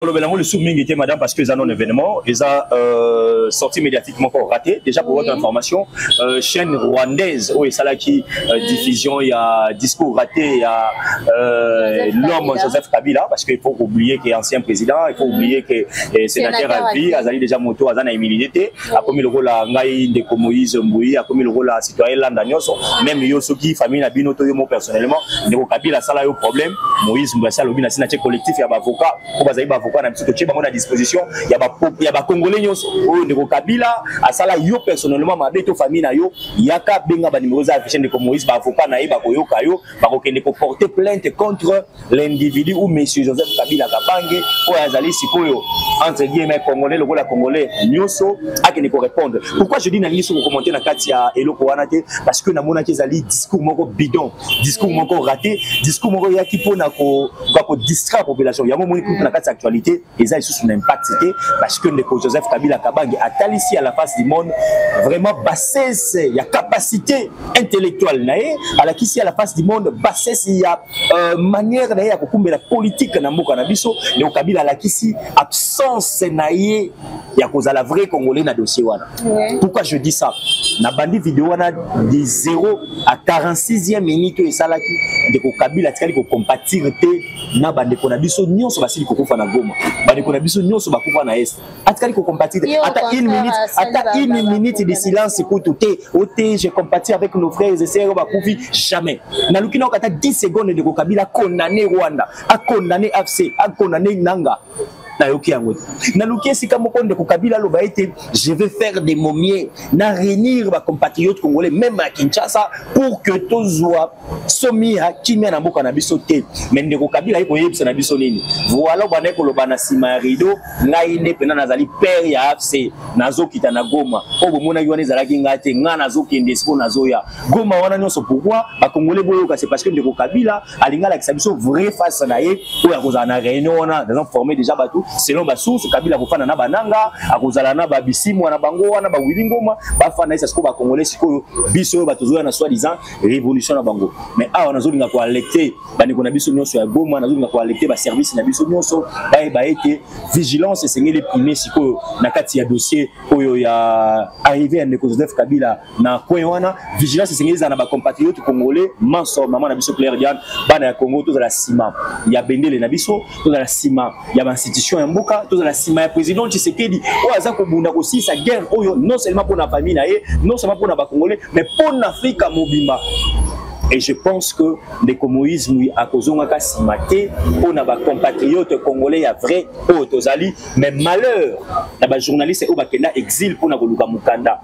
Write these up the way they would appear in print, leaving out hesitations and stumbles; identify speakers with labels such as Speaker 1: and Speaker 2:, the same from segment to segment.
Speaker 1: Kolobela yango lisusu mingi te, madame, parce que eza non événement, eza sortie médiatique moko raté déjà. Pour votre information, chaîne rwandaise oyo esalaki diffusion ya discours raté ya l'homme Joseph Kabila, parce que il faut oublier que ancien président, il faut oublier que sénateur à vie, azali déjà moto aza na immunité te. Akomi lokola ngai, ndeko Moïse Mbui, akomi lokola citoyen lambda nyonso. Même yo, soki famille na bino to yo mo personnellement, ndeko Kabila asala yo problème, Moïse Mbui asi alobi na sina tie collectif ya baavocat oyo bazali baavocat na biso, totie bango na disposition ya bacongolais nyonso oyo ndeko Kabila asala yo personnellement mabe to famille na yo. Yaka, benga banimero eza affiché. Ndeko Moïse, baavocat na ye bakoyoka yo, bakokende koporter plainte contre l'individu ou monsieur Joseph Kabila Kabange, oyo azali sikoyo entre guillemets congolais lokola congolais nyonso, akende korépondre. Pourquoi je dis nalingi so kocommenter na kati ya eloko wana te? Parce que namonaki ezali discours moko bidon, discours moko raté, discours moko eyaki mpona kodistraire population. Yango omoni kutu na kati ya actualité eza lisusu na impact te, parce que ndeko Joseph Kabila Kabange atalisi à la face du monde vraiment bassesse ya capacité intellectuelle na ye, alakisi à la face du monde bassesse ya manière na ye ya kokumbela politique na mboka na biso. Ndeko Kabila alakisi absence na ye ya kozala vrai congolais na dossier wana. Pourquoi je dis ça? Na bandi video wana de 0 à 46e minute oyo esalaki, ndeko Kabila atikali kocompatir te na bandeko na biso nyonso basili kokufa na Goma, bandeko na biso nyonso bakufa na Est. Atikali kocompatir te, ata une minute, ata une minute de silence kutu te. O te, je compatis avec nos frères et sœurs bakufi, jamais. Naluki nayoka ata 10 secondes ndeko Kabila acondamné Rwanda, acondamné AFC, acondamné Nanga, nayoki yango te. Naluki esika moko ndeko Kabila aloba ete je vais faire de mon mieux na réunir bacompatriotes congolais même à Kinshasa pour que tozwa somi ya kimia na mboka na biso te. Mais ndeko Kabila ye koyebisa na biso nini? Voilà, bandaki koloba na nsima ya rideau: ngai nde mpena nazali père ya AFC, nazokita na Goma. Oyo bomonaki wana ezalaki ngai te, ngai nazokende siko, nazoya Goma wana nyonso. Pourquoi? Bakongolais boyoka, c'est parce que ndeko Kabila alingi alakisa biso vraie face na ye oyo akozala na réunion wana. Naza formé déjà bato selon basource, Kabila akofanda na bananga, akozala na babisimwa na bango wana, bawili ngoma bafanda esa. Sikoyo bakongolais, sikoyo biso oyo bato tozoya na soi-disant révolution na bango. Mais awa nazolinga koalerter bandeko na biso nyonso ya Goma, nazolinga koalerter baservice na biso nyonso, bayeba ete vigilance esengeli primer sikoyo na kati ya dossier oyo ya arrivé ya ndeko Joseph Kabila na coin wana. Vigilance esengeli ezala na bacompatriote congolais manso. Mama na biso Claire Diane, bana ya Congo, tozala nsima ya bendele na biso, tozala nsima ya bainstitution ya mboka, tozala nsima ya président Tshisekedi oyo aza kobunda kosilisa guerre oyo, non seulement mpona famille na ye, non seulement mpona bacongolais, mais mpona Afrika mobimba. Et je pense que ndeko Moïse Mui akozongaka nsima te mpona bacompatriote congolais ya vrai oyo tozali. Mais malheur na bajournaliste oyo bakenda exil mpona koluka mokanda.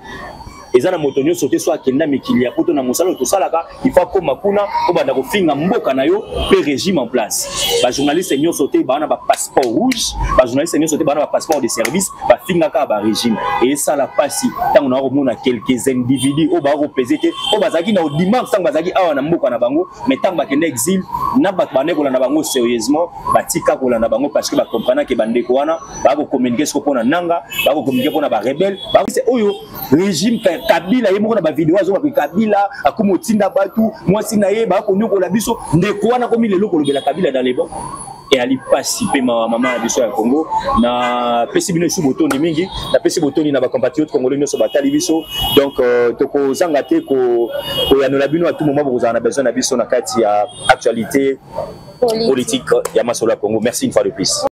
Speaker 1: Eza na moto nyonso te so akenda mikili ya poto na mosala oyo tosalaka, il faut akóma kuna obanda kofinga mboka na yo mpe régime en place. Bajournaliste nyonso te baa na bapasseport rouge, bajournaliste nyonso te baa na bapasseport de service bafingaka barégime. Esala mpasi ntango na komona quelques individus oyo baa kopese te, oyo bazalaki na audimat ntango bazalaki awa na mboka na bango, mais ntango bakenda exil na bato bande kolanda bango sérieusement, batika kolanda bango, parce que bacomprendre ke bandeko wana bakocommuniquer siko mpona Nanga, bakocommuniquer mpona barebelle oyo régime Kabila. Ye moko na bavideo azobaka Kabila akomi otinda bato, mwasi na ye bakonyokola biso. Ndeko wana akomi lelo kolobela Kabila dans les bons. Eyali pasi mpe mawa, mama na biso ya Congo. Napesi bino esu botondi mingi, napesi botondi na bacompatriote congolais nyonso batali biso. Donc tokozanga te koyanola bino à tout moment bokozala na besoin na biso na kati ya actualité politique ya masolo ya Congo. Merci une fois de plus.